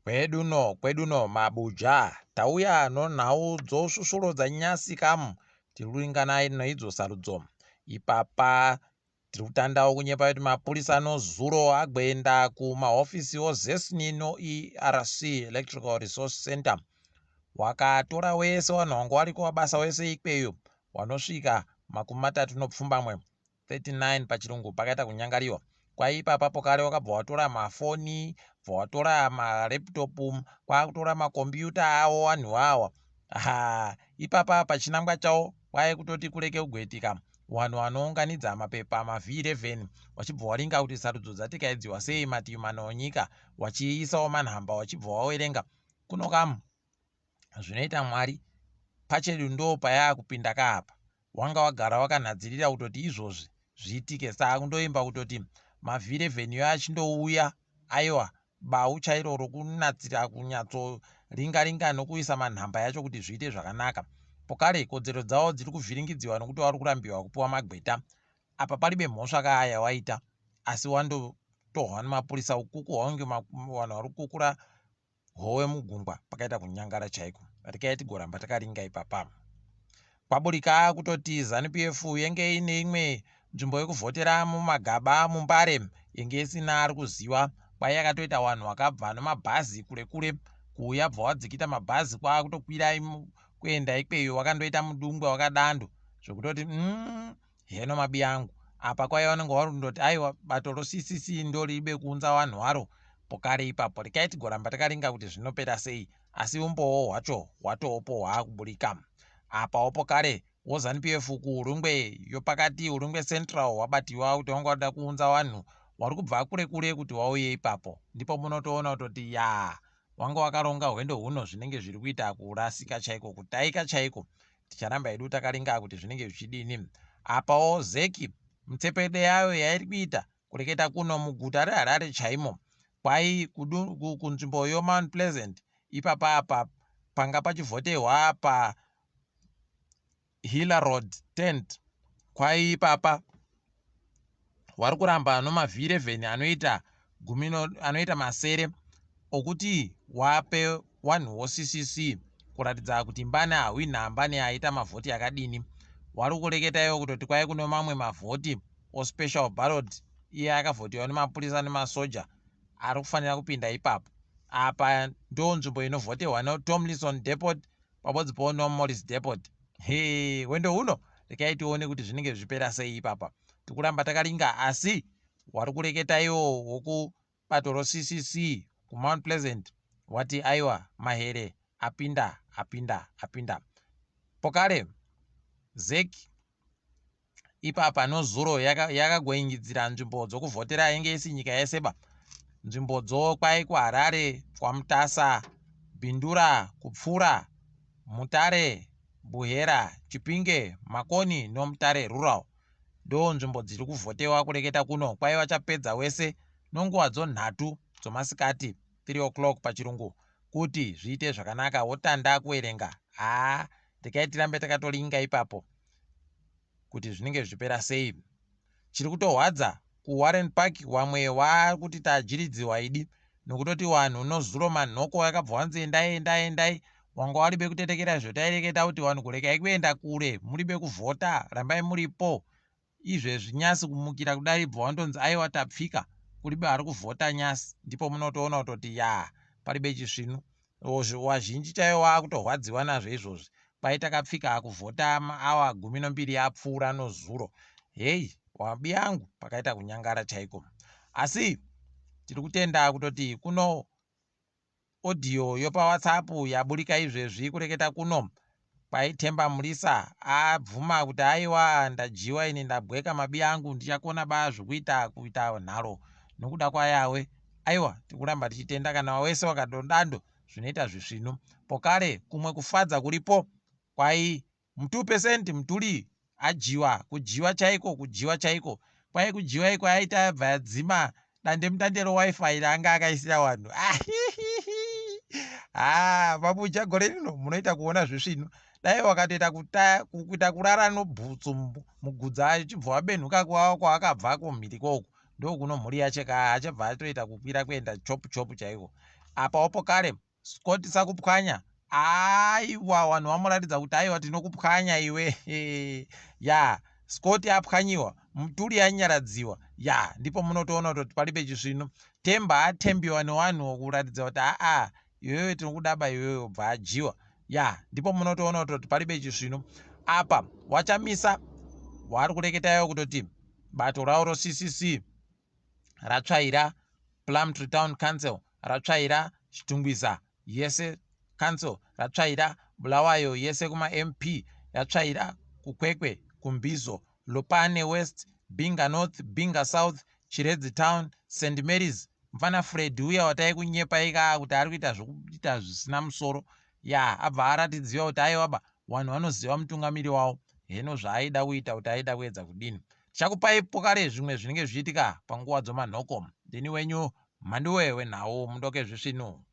Kweduno kweduno mabuja tauya nonhau dzosvusvuro dzanyasi kamu tiri noidzo sarudzo ipapa tiri kutandawo kunyepa kuti mapurisa nozuro agoenda kumahofisi oZESN noERC Electrical Resource Center wakatora wese vanhu vanga wariko wabasa wese ikweyo wanosvika 37 39 pachirungu pakaita kunyangariwa kwaipa papo kare wakabva watora mafoni bva watora malaptop kwakutora makombiyuta avo vanhu awa ha ipapa pachinangwa chavo kwai kutoti kureke kugoitika vanhu vanounganidza mapepa maV11 vachibva waringa kuti sarudzo dzatikaidziwa sei mativi mana onyika vachiisawo manhamba vachibva wawerenga kuno kamu zvinoita Mwari pachedu ndo payaakupinda kaapa wanga wagara wakanhadzirira kutoti izvozvi zviitike saka kundoimba kutoti maV11 yo achindouya aiwa bau chairo rokunatsira kunyatsoringa ringa nokuisa manhamba yacho kuti zviite zvakanaka pokare kodzero dzavo dziri kuvhiringidziwa nokuti vari kurambiwa kupiwa magweta apa paribe mhosva kaaya waita asi wandotohwa nemapurisa ukuku hwaunge vanhu vari kukukura hove mugungwa pakaita kunyangara chaiko rekai tigoramba takaringa ipapa kwaburika kutoti ZANU PF yenge ine imwe nzvimbo yekuvhotera mumagaba muMbare yenge isina ari kuziva kwai yakatoita vanhu vakabva nemabhazi kure kure kuuya bva wadzikita mabhazi kwakutokwira kuenda ikweyo wakandoita mudungwe wakadando zvekutoti heno mabi angu apa kwai vanenge vari kundoti aiwa bato roCCC ndo ribe kuunza vanhu varo pokare ipapo rekai tigoramba takaringa kuti zvinopera sei asi umbowo hwacho hwatoopo hwaakuburika apawo pokare woZANU PF kuHurungwe yopakati Hurungwe Central wabatiwa kuti wanga wada kuunza vanhu vari kubva kure kure kuti wauye ipapo ndipo munotoona kutoti ya wanga wakaronga hwendo huno zvinenge zviri kuita kurasika chaiko kutaika chaiko ticharamba hedu takaringa kuti zvinenge zvichidini apawo ZEC mutsepede yayo yairi kuita kureketa kuno muguta reHarare chaimo kwai kunzvimbo yoMount Pleasant ipapa apa panga pachivhotehwa pa Hiller Road tent kwai ipapa vari kuramba nomaV11 anoita gumi anoita masere okuti wape vanhu woCCC kuratidza kuti mbani ahwina mbani aita mavhoti akadini wari kureketa iwo kutoti kwai kuno mamwe mavhoti ospecial ballot iye akavhotiwa nemapurisa nemasoja ari kufanira kupinda ipapo apa ndo nzvimbo inovhotehwa noTomlinson Depot pamodzi noMorris Depot he hwendo huno rekai tione kuti zvinenge zvichipera sei ipapa tikuramba takaringa asi wari kureketa iwo wokubato roCCC kuMount Pleasant wati aiwa mahere apinda apinda apinda pokare ZEC ipapa nozuro yakagoingidzira nzvimbo dzokuvhotera yenge isi nyika yeseba nzvimbodzo kwai kuHarare kwaMutasa Bindura kupfuura Mutare Buhera Chipinge Makoni noMutare Rural ndo nzvimbo dziri kuvhotewa kureketa kuno kwai vachapedza wese nonguva dzonhatu dzomasikati 3 o'clock pachirungu kuti zviite zvakanaka wotanda kuverenga haa rekai tirambe takatoringa ipapo kuti zvinenge zvichipera sei chiri kutohwadza kuWarren Park vamwe vakuti tajiridziwa idi nokutoti vanhu nozuro manhoko yakabva wanzi endai endai endai wanga waribe kutetekera izvo taireketa kuti vanhu kurekai kuenda kure muribe kuvhota rambai muripo izvezvi nyasi kumukira kudai bva wandonzi aiwa tapfika kuribe ari kuvhota nyasi ndipo munotoona kutoti ya paribe chisvinu wazhinji chaiwo waakutorwadziwa nazvo izvozvi kwai takapfika akuvhota maawa 12 apfuura nozuro hei wabi yangu pakaita kunyangara chaiko asi tiri kutenda kutoti kuno audio yopaWhatsApp yaburika izvezvi kureketa kuno kwaiTemba Murisa abvuma kuti aiwa ndajiwa ini ndabweka mabi angu ndichakona ba zvokuita kuita nharo nokuda kwayawe aiwa tikuramba tichitenda kana wese wakadondando zvinoita zvisvinu pokare kumwe kufadza kuripo kwai mu2% Mthuli ajiwa kujiwa chaiko kujiwa chaiko kwai kujiwa iko aita abva yadzima dande mutande reWiFi raanga akaisira vanhu ha mabuja gore rino munoita kuona zvisvinu dai wakatoita kuita kurara nobhutsu mugudza achibva wabenhuka kwaakabva kumhiri koku ndokuno mhuri yacho ka achabva atoita kukwira kuenda chopu chopu chaiko. Apa wapo kare Scott Sakupwanya aiwa vanhu vamuratidza kuti aiwa tinokupwanya iwe ya Scott apwanyiwa Mutuli anyaradziwa ya ndipo munotoona kutoti palibe chisvinu. Temba atembiwa nevanhu kuratidza kuti aa iwewe tinokudaba iwewe ubva adyiwa ya ndipo munotoona kutoti palibe chisvinu. Apa waChamisa waari kureketa iwo kutoti bato ravo roCCC ratsvaira Plumtree Town Council, ratsvaira Chitungwiza yese council, ratsvaira Bulawayo yese kumaMP, yatsvaira kuKwekwe, kuMbizo, Lupane West, Binga North, Binga South, Chiredzi Town, St Mary's. Mfana Fred uya wataikunyepa ika kuti ari kuita zvokuita zvisina musoro ya abva aratidziwa kuti aiwaba vanhu vanoziva mutungamiri wavo heno zvaaida kuita kuti aida kuedza kudini. Tichakupai pokare zvimwe zvinenge zvichiitika panguva dzomanhoko. Ndini wenyu Mhanduwe wenhau Mundoke Zvisvinu.